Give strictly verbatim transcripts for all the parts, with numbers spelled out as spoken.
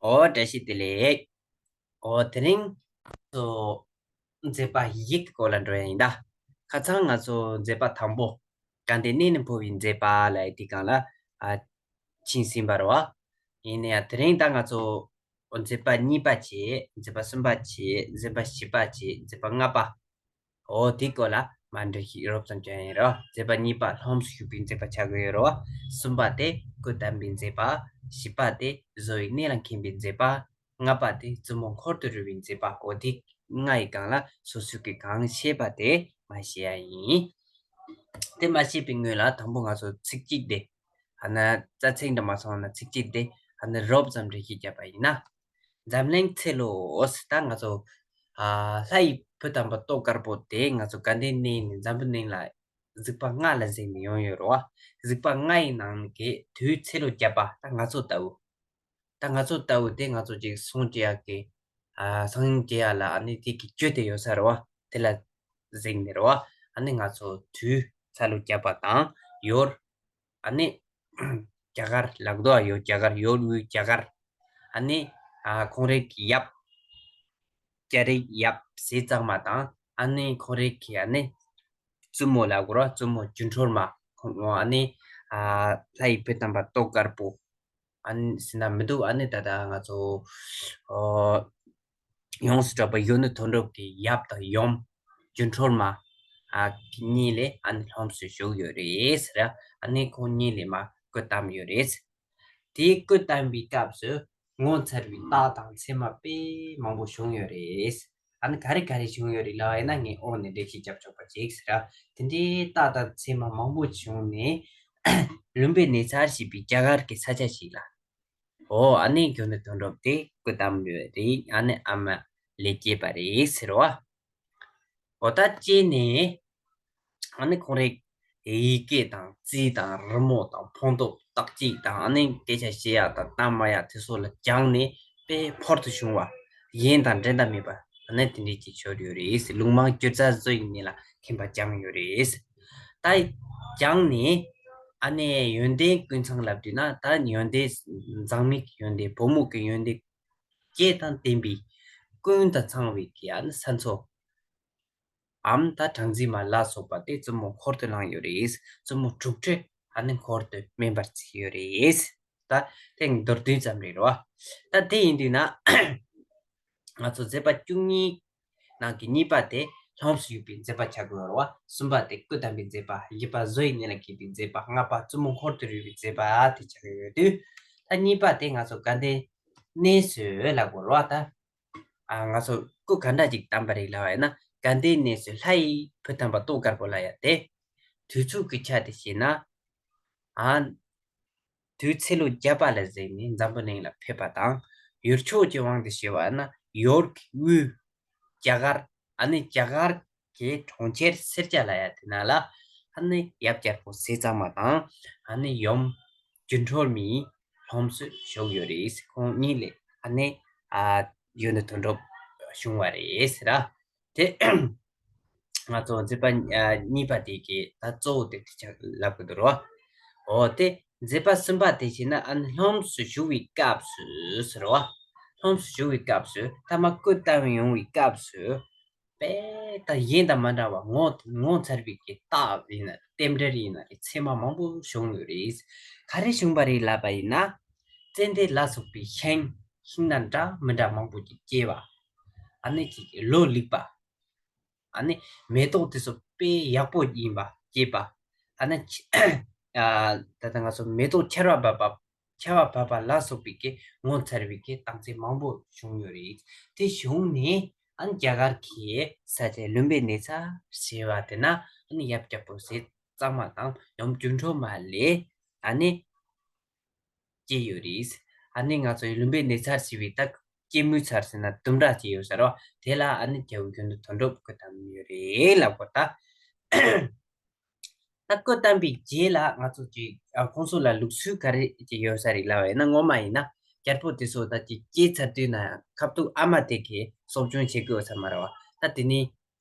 ཨོ་བཀྲ་ཤིས་བདེ་ལེགས། ཨོ་དེ་རིང་ཚོ་མཛད་པ་བཞིའི་སྐོར་ལ་འགྲོ་ཡ་ཡིན་ད། ཁ་སང་ང་ཚོ་མཛད་པ་དང་པོ་དགའ་ལྡན་གནས་ནས་འཕོ་བའི་མཛད་པ་ལ་དེ་སྒང་ལ་ཨ་ཕྱིན་ཟིན་པ་རེད་བ། ཡིན་ན་ཡང་དེ་རིང་ད་ང་ཚོ་མཛད་པ་གཉིས་པ་བྱས། མཛད་པ་གསུམ་པ་བྱས། མཛད་པ་བཞི་པ་བྱས། མཛད་པ་ལྔ་པ། འོ་དེའི་སྐོར་ལ་མར་འགྲེལ་བཤད་རོབ་ཙམ་བྱས་ཡིན་རོ། མཛད་པ་གཉིས་པ་ལྷུམས་སུ་ཞུགས་པའི་མཛད་པ་ཆགས་ཀྱི་ཡོད་རོ། གསུམ་པ་དེ་སྐུ་བལྟམས་པའི་མཛད་པ། བཞི་པ་དེ་བཟོ་བོའི་གནས་ལ་མཁྱེན་པའི་མཛད་པ། ལྔ་པ་དེ་བཙུན་མོ་འཁོར་དུ་རུལ་བའི་མཛད་པ། འོ་དེ་ལྔ་ཡི་སྒང་ལ་སོ་སོ་གིས་གང་ཤེས་པ་དེ་མར་བཤད་ཡ་ཡིན། དེ་མར་བཤད་པའི་སྔོན་ལ་དང་པོ་ང་ཚོ་ཚིགས་བཅད་དེ། ཨ་ནི་རྩ་ཚིག་འདྲ་མ་སོང་ན་ཚིགས་བཅད་དེ་ཨ་ནི་རོབ་ཙམ་འགྲེལ་བཤད་བརྒྱབ་པ་ཡིན་ན། འཛམ་གླིང་ཚེ་ལོ་ཟེར་ད་ང་ཚོ་ཨ་ལྷ་ཡི་བུ་དམ་པ་ཏོག་དཀར་པོ་དེ་ང་ཚོ་དགའ་ལྡན་གནས་ནས་འཛམ་བུ་གླིང་ལ་གཟིགས་པ་ལྔ་ལ་གཟིགས་ནས་ཡོང་ཡོད་རེད་བ། གཟིགས་པ་ལྔ་ཡི་ནང་གི་དུས་ཚེ་ལོ་བརྒྱ་པ་ད་ང་ཚོ་ལྟ་བུ། ད་ང་ཚོ་ལྟ་བུ་དེ་ང་ཚོ་ཅིག་སངས་རྒྱས་ཡག་གི་ཨ་སངས་རྒྱས་ཡག་ལ་ཨ་ནི་དེ་གི་བཅུད་དེ་ཡོད་ས་རེད་བ། དེ་ལ་གཟིགས་ནས་རེད་བ། ཨ་ནི་ང་ཚོ་དུས་ཚ་ལོ་བརྒྱ་པ་དང་ཡོར། ཨ་ནི་རྒྱ་གར་ལབ་དོ་ཡོད། རྒྱ་གར་ཡོར་དབུས་རྒྱ་གར། ཨ་ནི་ཨ་ཁོང་རའི་གི་ཡབ། རྒྱ་རིགས་ཡབ་ཟས་གཙང་མ་དང་ཨ་ནི་ཁོང་རའི་གི་ཨ་ནི་བཙུན་མོ་ལབ་དགོས་རེད་བ། བཙུན་མོ་སྒྱུ་འཕྲུལ་མ། ཁོང་ཨ་ནི་ཨ་ལྷ་ཡི་བུ་དམ་པ་ཏོག་དཀར་པོ། ཨ་ནི་ཟེར་ན་མི་འདུག་ཨ་ནི་ད་ལྟ་ང་ཚོ་ཨོ་ཡོངས་སུ་གྲགས་པ་གཞོན་ནུ་དོན་གྲུབ་ཀྱི་ཡབ་དང་ཡུམ་སྒྱུ་འཕྲུལ་མ་ཨ་གཉིས་ལས་ཨ་ནི་ལྷུམས་སུ་ཞུགས་ཡོད་རེད་ཟེར། ཨ་ནི་ཁོང་གཉིས་ལས་མར་སྐུ་བལྟམས་ཡོད་རེད། དེའི་སྐུ་བལྟམས་པའི་སྐབས་སུ་ངོ་མཚར་བའི་རྟགས་དང་མཚན་མ་དཔེ་མང་པོ་བྱུང་ཡོད་རེད། ཨ་ནི་ག་རེ་ག་རེ་བྱུང་ཡོད་རེད་ལབ་ཡིན་ན་ངས་འོག་ནས་འགྲེལ་བཤད་རྒྱབ་ཆོག་པ་ཅིག་ཟེར། དེ་འདྲའི་རྟགས་དང་མཚན་མ་མང་པོ་བྱུང་ནས་ལུམ་བི་ནི་ཚར་ཞེས་པའི་རྒྱ་གར་གྱི་ས་ཆ་ཞིག་ལ། འོ་ཨ་ནི་གཞོན་ནུ་དོན་གྲུབ་དེ་སྐུ་བལྟམས་ཡོད་རེད། ཨ་ནི་ཨ་མ་ལས་སྐྱེས་པ་རེད་ཟེར་བ། འོ་ད་སྐྱེས་ནས་ཨ་ནི་ཁོང་རའི་ཡི་གེ་དང་རྩིས་དང་རི་མོ་དང་ཕུང་དོག་བརྟག་དཔྱད་དང་ཨ་ནི་སྐད་ཆ་བཤད་ཡག་དང་གཏམ་སྨྲ་ཡག་དེ་ཚོ་ལ་སྦྱངས་ནས་དཔེ་ཕུལ་དུ་བྱུང་བ། གཞན་དང་འགྲན་ཟླ་མེད་པ་ཨ་ནི་དེ་འདྲའི་ཅིག་ཆགས་ཡོད་རེད། ལུང་མང་སྒྱུ་རྩལ་བཟོ་ཡི་གནས་ལ་མཁྱེན་པ་སྦྱངས་ཡོད་རེད། ད་སྦྱངས་ནས་ཨ་ནི་ཡོན་ཏན་ཀུན་ཚང་ལབ་དུས་ན་ད་ཡོན་ཏན་མཛངས་མའི་ཡོན་ཏན་བུ་མོ་གི་ཡོན་ཏན་བཅས་དང་ལྡན་པའི་ཀུན་དང་ཚང་བའི་གི་ཨ་ནི་ས་མཚོ། འམ་ད་གྲངས་འཛིན་མ་ལ་སོགས་པ་དེ་བཙུན་མོ་འཁོར་དུ་བླངས་ཡོད་རེད། བཙུན་མོ་དྲུག་ཁྲི་ཨ་ནི་འཁོར་དུ་སྨིན་པར་བརྩིས་ཡོད་རེད། ད་དེ་མདོར་བསྡུས་ཙམ་རེད་རོ། ད་དེ་ཡིན་དུས་ན་ང་ཚོ་མཛད་པ་བཅུ་གཉིས་ནང་གི་གཉིས་པ་དེ་ལྷུམས་སུ་ཞུགས་པའི་མཛད་པ་ཆགས་ཀྱི་ཡོད་རེད་བ། གསུམ་པ་དེ་སྐུ་བལྟམས་པའི་མཛད་པ། བཞི་པ་བཟོ་ཡི་གནས་ལ་མཁས་པའི་མཛད་པ། ལྔ་པ་བཙུན་མོ་འཁོར་དུ་རུལ་བའི་མཛད་པ་དེ་ཆགས་ཀྱི་ཡོད་དུས། ད་གཉིས་པ་དེ་ང་ཚོ་དགའ་ལྡན་གནས་སུ་ལབ་དགོས་རེད་བ་ད། ཨ་ང་ཚོ་སྐུ་ག་འདྲ་ཅིག་བལྟམས་པ་རེད་ལབ་པ་ཡིན་ན་དགའ་ལྡན་གནས་སུ་ལྷ་ཡི་བུ་དམ་པ་ཏོག་དཀར་པོ་ལབ་ཡ་དེ། དུས་ཚོད་ཀྱི་ཆ་དེ་བྱས་ན། ཨ་དུས་ཚེ་ལོ་བརྒྱ་པ་ལ་གཟིགས་ནས་འཛམ་བུ་གླིང་ལ་ཕེབས་པ་དང་། ཡུལ་ཕྱོགས་ཀྱི་དབང་དུ་བྱས་པ་ན་ཡོར་གྱི་དབུས་རྒྱ་གར། ཨ་ནི་རྒྱ་གར་གྱི་གྲོང་ཁྱེར་སེར་སྐྱ་ལབ་ཡ་དེ་ན་ལ་ཨ་ནི་ཡབ་རྒྱལ་པོ་ཟས་གཙང་མ་དང་ཨ་ནི་ཡུམ་སྒྱུ་འཕྲུལ་མའི་ལྷུམས་སུ་ཞུགས་ཡོད་རེད། ཁོང་གཉིས་ལས་ཨ་ནི་ཨ་གཞོན་ནུ་དོན་གྲུབ་བྱུང་བ་རེད་ཟེར། དེ་ང་ཚོ་མཛད་པ་ཨ་གཉིས་པ་དེ་གི་ད་གཙོ་བོ་དེ་དེ་ཆ་ལབ་དགོས་འདུག་རོ། འོ་དེ་མཛད་པ་གསུམ་པ་དེ་བྱས་ན་ཨ་ནི་ལྷུམས་སུ་ཞུགས་པའི་སྐབས་སུ་ཟེར་བ། ལྷུམས་སུ་ཞུགས་པའི་སྐབས་སུ་ཐ་མ་སྐུ་བལྟམས་ཡོང་བའི་སྐབས་སུ། དཔེ་དང་གཞན་དང་མ་འདྲ་བ་ངོ་ངོ་མཚར་བའི་གི་རྟགས་ཡིན་ན་རྟེན་འབྲེལ་ཡིན་ན་རེད། མཚན་མ་མང་པོ་བྱུང་ཡོད་རེད། ག་རེ་བྱུང་བ་རེད་ལབ་པ་ཡིན་ན། ཙན་དན་ལ་སོགས་པའི་ཤིང་ཤིང་སྣ་འདྲ་མི་འདྲ་མང་པོ་ཅིག་སྐྱེས་པ། ཨ་ནི་ཅིག་ལོ་ལེགས་པ། ཨ་ནི་མེ་ཏོག་དེ་ཚོ་དཔེ་ཡག་པོ་ཡིན་པ་སྐྱེས་པ། ཨ་ནི་ཆ་ཨ་ད་ལྟ་ང་ཚོ་མེ་ཏོག་ཆར་བ་བབས་པ། ཆར་བ་བབས་པ་ལ་སོགས་པའི་གི་ངོ་མཚར་བའི་གི་རྟགས་མཚན་མང་པོ་བྱུང་ཡོད་རེད། དེ་བྱུང་ནས་ཨ་ནི་རྒྱ་གར་གྱི་ས་ཆ་ལུམ་བི་ནི་ཚ་ཟེར་བ་དེ་ན་ཨ་ནི་ཡབ་རྒྱལ་པོ་ཟས་གཙང་མ་དང་ཡུམ་སྒྱུ་འཕྲུལ་མ་ལས་ཨ་ནི་སྐྱེས་ཡོད་རེད། ཨ་ནི་ང་ཚོ་ལུམ་བི་ནི་ཚ་ཟེར་བའི་ད་སྐྱེད་མོས་ཚལ་ཟེར་ན་དུམ་གྲ་ཅིག་ཡོད་ས་རེད་བ། དེ་ལ་ཨ་ནི་རྒྱལ་བ་གཞོན་ནུ་དོན་གྲུབ་སྐུ་བལྟམས་ཡོད་རེད་ལབ་དགོས་ད། ད་སྐུ་བལྟམས་པའི་རྗེས་ལ་ང་ཚོ་ཅིག་ཨ་ཁོང་ཚོ་ལ་ལུགས་སྲོལ་ག་རེ་ཅིག་ཡོད་ས་རེད་ལབ་པ་ཡིན་ན། སྔོན་མ་ཡིན་ན་རྒྱལ་པོ་དེ་ཚོ་ད་ཅིག་སྐྱེས་ཚར་དུས་ན་ཁ་ཐུག་ཨ་མ་དེ་གིས་གསོ་སྐྱོང་བྱེད་དགོས་ས་མ་རེད་བ། ད་དེ་ནས་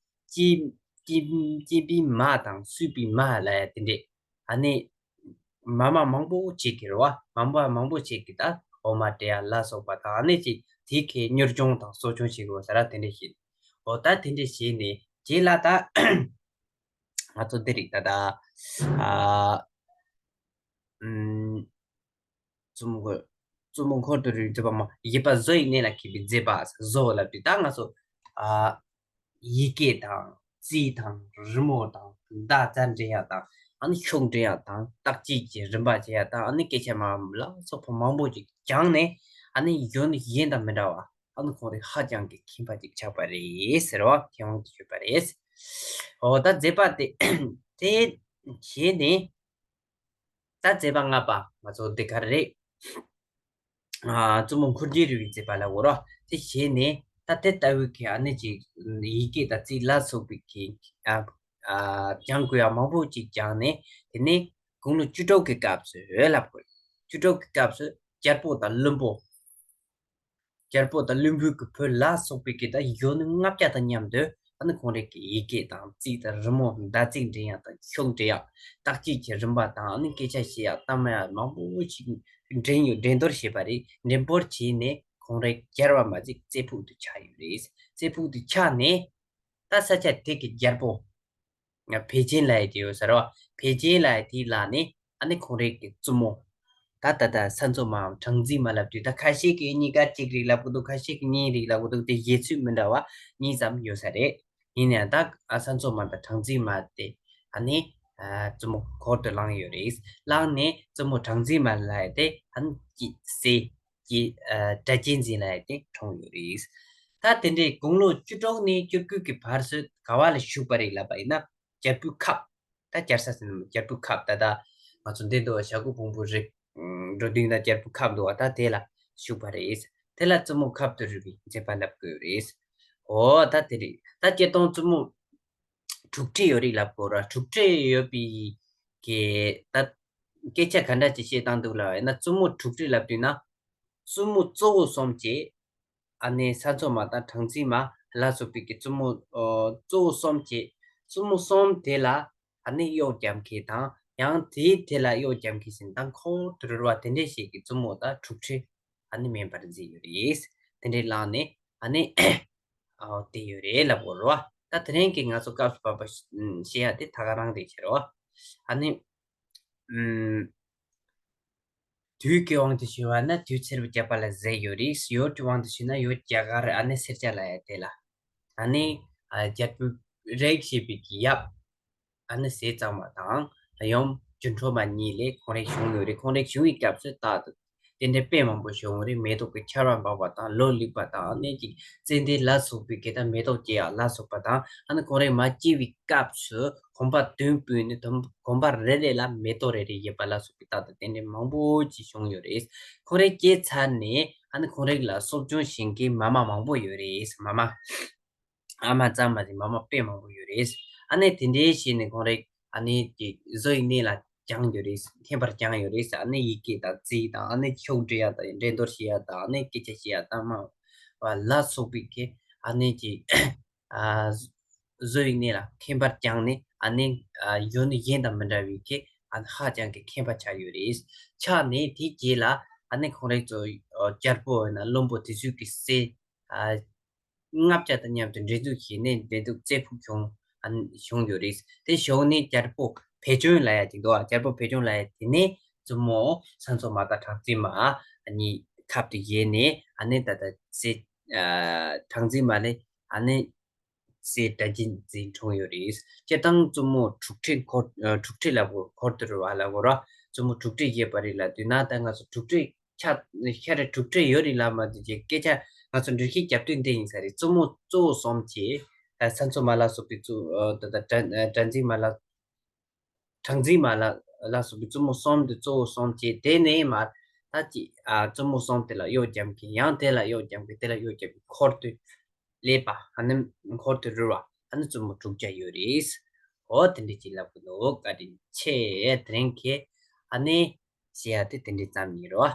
སྐྱེས་སྐྱེས་སྐྱེས་པའི་མ་དང་གསོས་པའི་མ་ལབ་ཡ་དེ་འདྲས། ཨ་ནི་མ་མ་མང་པོ་བྱེད་ཀྱི་རེད་བ། མ་མ་མང་པོ་བྱེད་ཀྱི་ད། འོ་མ་སྤྲད་ཡ་ལ་སོགས་པ་དང་ཨ་ནི་ཅིག་དེ་གའི་གཉོར་སྐྱོང་དང་གསོ་སྐྱོང་བྱེད་དགོས་ས་ར་དེ་འདྲ་བྱེད། འོ་ད་དེ་འདྲ་བྱས་ནས་རྗེས་ལ་ད་ང་ཚོ་འདི་རིགས་ད་ད་ཨ་ཨམ། བཙུན་མོ་བཙུན་མོ་འཁོར་དུ་རུའི་མཛད་པ་མ་བཞི་པ་བཟོ་ཡི་གནས་ལ་མཁས་པའི་མཛད་པ་བཟོ་ལབ་དུས་ད་ང་ཚོ་ཨ་ཡི་གེ་དང་རྩིས་དང་རི་མོ་དང་མདའ་རྩལ་འགྲན་ཡ་དང་ཨ་ནི་ཤོག་འགྲན་ཡ་དང་བརྟག་དཔྱད་ཀྱི་རིམ་པ་བྱེད་ཡ་དང་ཨ་ནི་སྐད་ཆ་མ་ལ་སོགས་པ་མང་པོ་ཅིག་སྦྱངས་ནས་ཨ་ནི་གཞོན་ནུ་གཞན་དང་མི་འདྲ་བ་ཨ་ནི་ཁོང་རང་ཧ་ཅང་གི་མཁས་པ་ཅིག་ཆགས་པ་རེད་ཟེར་བ་མཁས་དབང་དུ་ཞུས་པ་རེད། འོ་ད་མཛད་པ་དེ་དེ་བྱས་ནས། ད་མཛད་པ་ལྔ་པ་ང་ཚོ་འདི་ག་རེ་རེད། ཨ་བཙུན་མོ་འཁོར་གྱི་རུ་བའི་མཛད་པ་ལ་འོ་ར་དེ་བྱས་ནས་ད་དེ་ལྟ་བུའི་གི་ཨ་ནི་ཅིག་ཡི་གེ་དང་རྩིས་ལ་སོགས་པའི་གི་ཨ་ཨ་སྦྱང་དགོས་ཡ་མང་པོ་ཅིག་སྦྱངས་ནས་དེ་ནས་དགུང་ལོ་བཅུ་དྲུག་གི་སྐབས་སུ་ལབ་དགོས། བཅུ་དྲུག་གི་སྐབས་སུ་རྒྱལ་པོ་དང་བློན་པོ། རྒྱལ་པོ་དང་བློན་པོའི་གི་བུ་ལ་སོགས་པའི་གི་ད་གཞོན་ནུ་ལྔ་བརྒྱ་དང་མཉམ་དུ་ཨ་ནི་ཁོང་རང་གི་ཡི་གེ་དང་རྩིས་དང་རི་མོ་མདའ་རྩེད་འགྲན་ཡ་དང་ཤོག་འགྲན་ཡ་བརྟག་དཔྱད་ཀྱི་རིམ་པ་དང་ཨ་ནི་སྐད་ཆ་བཤད་ཡ་གཏམ་ཡ་མང་པོ་ཞིག་འགྲན་ཡོད་འགྲན་བསྡུར་བྱས་པ་རེད། འགྲན་བསྡུར་བྱས་ནས་ཁོང་རང་རྒྱལ་བ་མ་གཅིག་རྩེ་ཕུག་ཏུ་ཆགས་ཡོད་རེད། རྩེ་ཕུག་ཏུ་ཆགས་ནས་ད་ས་ཆ་དེ་གི་རྒྱལ་པོ། ཕལ་ཆེན་ལབ་ཡ་དེ་ཡོད་ས་རེད་བ། ཕལ་ཆེན་ལབ་ཡ་དེའི་ལག་ནས་ཨ་ནི་ཁོང་རང་གི་བཙུན་མོ། ད་ད་ད་ས་མཚོ་མ་གྲངས་འཛིན་མ་ལབ་དུས་ད་ཁ་ཤས་ཀྱིས་གཉིས་ཀ་གཅིག་རེད་ལབ་གི་འདུག་ཁ་ཤས་ཀྱིས་གཉིས་རེད་ལབ་གི་འདུག་དེ་བཞེད་ཚུལ་མི་འདྲ་བ་གཉིས་ཙམ་ཡོད་ས་རེད། ཡིན་ནའང་ད་ཨ་ས་མཚོ་མ་དང་གྲངས་འཛིན་མ་དེ་ཨ་ནི་ཨ་བཙུན་མོ་འཁོར་དུ་བླངས་ཡོད་རེད། བླངས་ནས་བཙུན་མོ་གྲངས་འཛིན་མ་ལབ་ཡ་དེ་ཨ་ནི་སྐྱིད་སེ། ཀྱི་ཨ་སྒྲ་གཅན་འཛིན་ལབ་ཡ་དེ་གྲོངས་ཡོད་རེད། ད་དེ་འདྲའི་དགུང་ལོ་བཅུ་དྲུག་ནས་བཅུ་དགུ་གི་བར་སུ་ག་བ་ལ་བཞུགས་པ་རེད་ལབ་པ་ཡིན་ན་རྒྱལ་པོའི་ཁབ། ད་རྒྱལ་ས་ཟེར་ན་རྒྱལ་པོའི་ཁབ་ད་ད་ང་ཚོ་འདི་འདུག་བྱ་རྒོད་ཕུང་པོའི་རི་འགྲོ་དུས་ན་རྒྱལ་པོའི་ཁབ་འདུག་བ། ད་དེ་ལ་བཞུགས་པ་རེད། དེ་ལ་བཙུན་མོ་ཁབ་ཏུ་རུ་བའི་མཛད་པ་ལབ་དགོས་རེད། འོ་ད་དེ་རེད། ད་སྤྱིར་བཏང་བཙུན་མོ་དྲུག་ཁྲི་ཡོད་རེད་ལབ་དགོས་ར། དྲུག་ཁྲི་ཡོད་པའི་གི་ད་སྐད་ཆ་ག་འདྲ་ཅིག་བཤད་སྟངས་འདུག་ལབ་ཡིན་ན་བཙུན་མོ་དྲུག་ཁྲི་ལབ་དུས་ན་བཙུན་མོ་གཙོ་བོ་གསུམ་གྱི་ཨ་ནི་ས་མཚོ་མ་དང་གྲངས་འཛིན་མ་ལ་སོགས་པའི་གི་བཙུན་མོ་ཨོ་གཙོ་བོ་གསུམ་གྱི་བཙུན་མོ་གསུམ་དེ་ལ་ཨ་ནི་གཡོག་རྒྱབ་མཁན་དང་ཡང་དེའི་དེ་ལ་གཡོག་རྒྱབ་མཁན་ཟིན་དང་འཁོར་དུ་རུལ་བ་དེ་འདྲས་ཞིག་གི་བཙུན་མོ་དང་དྲུག་ཁྲི་ཨ་ནི་མིན་པར་མཛད་ཡོད་རེད། དེ་འདྲའི་ལངས་ནས་ཨ་ནི་ཨོ་དེ་ཡོད་རེད་ལབ་དགོས་རེད་བ། ད་དེ་རིང་གི་ང་ཚོ་སྐབས་སུ་བབ་པ་བཤད་ཡ་དེ་ད་ག་རང་རེད་ཁྱེར་བ། ཨ་ནི་ཨུམ། དུས་ཀྱི་དབང་དུ་བྱས་པ་ན་དུས་ཚེ་རབས་བརྒྱ་པ་ལ་ཟེར་ཡོད་རེད། ཡུལ་གྱི་དབང་དུ་བྱས་ན་ཡུལ་རྒྱ་གར་ཨ་ནི་སེར་སྐྱ་ལབ་ཡ་དེ་ལ་ཨ་ནི་ཨ་རྒྱལ་པོའི་རིགས་ཞེས་པའི་གི་ཡབ་ཨ་ནི་ཟས་གཙང་མ་དང་ཡུམ་སྒྱུ་འཕྲུལ་མ་གཉིས་ལས་ཁོང་རང་བྱུང་ཡོད་རེད། ཁོང་རང་བྱུང་བའི་སྐབས་སུ་ད་དེ་འདྲའི་དཔེ་མང་པོ་བྱུང་རེད། མེ་ཏོག་གི་ཆར་པ་འབབ་པ་དང་ལོ་ལེགས་པ་དང་ཨ་ནི་ཅིག་ཙན་དན་ལ་སོགས་པའི་གི་ད་མེ་ཏོག་སྐྱེ་ཡག་ལ་སོགས་པ་དང་ཨ་ནི་ཁོང་རང་མ་སྐྱེ་བའི་སྐབས་སུ་གོམ་པ་བདུན་སྤོས་ནས་དུམ་གོམ་པ་རེ་རེ་ལ་མེ་ཏོག་རེ་རེ་ཡོད་པ་ལ་སོགས་པའི་རྟགས་དང་དེ་འདྲའི་མང་པོ་ཅིག་བྱུང་ཡོད་རེད། ཁོང་རང་སྐྱེས་ཚར་ནས་ཨ་ནི་ཁོང་རང་ལ་གསོ་སྐྱོང་བྱེད་མཁན་མ་མ་མང་པོ་ཡོད་རེད། མ་མ། ཨ་མ་ཙམ་མ་ཟད་མ་མ་དཔེ་མང་པོ་ཡོད་རེད། ཨ་ནི་དེ་འདྲའི་བྱས་ནས་ཁོང་རང་ཨ་ནི་ཀྱི་བཟོ་ཡི་གནས་ལ་སྦྱངས་ཡོད་རེད། མཁྱེན་པར་སྦྱངས་ཡོད་རེད། ཨ་ནི་ཡི་གེ་དང་རྩིས་དང་ཨ་ནི་ཤོག་འགྲན་ཡ་དང་འགྲན་བསྡུར་བྱེད་ཡ་དང་ཨ་ནི་སྐད་ཆ་བཤད་ཡ་དང་མ་བ་ལ་སོགས་པའི་གི་ཨ་ནི་ཀྱི་ཨ་བཟོ་ཡི་གནས་ལ་མཁྱེན་པར་སྦྱངས་ནས་ཨ་ནི་ཨ་གཞོན་ནུ་གཞན་དང་མི་འདྲ་བའི་གི་ཨ་ནི་ཧ་ཅང་གི་མཁས་པ་ཆགས་ཡོད་རེད། ཆགས་ནས་དེའི་རྗེས་ལ་ཨ་ནི་ཁོང་རང་ཚོ་རྒྱལ་པོ་ཡིན་ན་བློན་པོ་དེ་ཚོའི་གི་སྲས་ཨ་ལྔ་བརྒྱ་དང་མཉམ་དུ་འགྲན་བསྡུར་བྱས་ནས་འགྲན་བསྡུར་རྩེ་ཕུད་བྱུང་ཨ་ནི་བྱུང་ཡོད་རེད། དེ་བྱུང་ནས་རྒྱལ་པོ་བེ་ཅོན་ལབ་ཡ་ཅིག་འདུག་རྒྱལ་པོ་བེ་ཅོན་ལབ་ཡ་དེ་ནས་བཙུན་མོ་ས་མཚོ་མ་དང་གྲངས་འཛིན་མ་གཉིས་ཁབ་ཏུ་བཞེས་ནས་ཨ་ནི་ད་ལྟ་སྲས་ཨ་གྲངས་འཛིན་མ་ལས་ཨ་ནི་སྲས་སྒྲ་གཅན་འཛིན་འཁྲུངས་ཡོད་རེད། སྤྱིར་བཏང་བཙུན་མོ་དྲུག་ཁྲི་འཁོར་ཨ་དྲུག་ཁྲི་ལབ་དགོས། འཁོར་དུ་རུ་བ་ལབ་དགོས་ར། བཙུན་མོ་དྲུག་ཁྲི་བཞེས་པ་རེད་ལབ་དུས་ན་ད་ང་ཚོ་དྲུག་ཁྲི་ཆ་ཤ་རེ་དྲུག་ཁྲི་ཡོད་རེད་ལབ་མ་དུས་ཀྱི་སྐད་ཆ་ང་ཚོ་འགྲེལ་བཤད་རྒྱབ་དུས་འདི་ཡིན་ས་རེད། བཙུན་མོ་གཙོ་བོ་གསུམ་གྱི་ད་ས་མཚོ་མ་ལ་སོགས་པའི་བཙུན་ཨ་ད་ད་གྲ་གྲངས་འཛིན་མ་ལ་གྲངས་འཛིན་མ་ལ་ལ་སོགས་པའི་བཙུན་མོ་གསུམ་དེ་གཙོ་བོ་གསུམ་བྱས། དེ་ནས་མར་ད་ཅི་ཨ་བཙུན་མོ་གསུམ་དེ་ལ་གཡོག་རྒྱབ་མཁན། ཡང་དེ་ལ་གཡོག་རྒྱབ་མཁན། དེ་ལ་གཡོག་རྒྱབ་མཁན། འཁོར་དུ་སླེབས་པ་ཨ་ནི་འཁོར་དུ་རུལ་བ་ཨ་ནི་བཙུན་མོ་དྲུག་བརྒྱ་ཡོད་རེད། འོ་དེ་འདྲ་ཅིག་ལབ་གི་འདུག་བཀའ་དྲིན་ཆེ། དེ་རིང་གི་ཨ་ནི་བཤད་ཡ་དེ་དེ་འདྲ་ཙམ་ཡིན་རོ།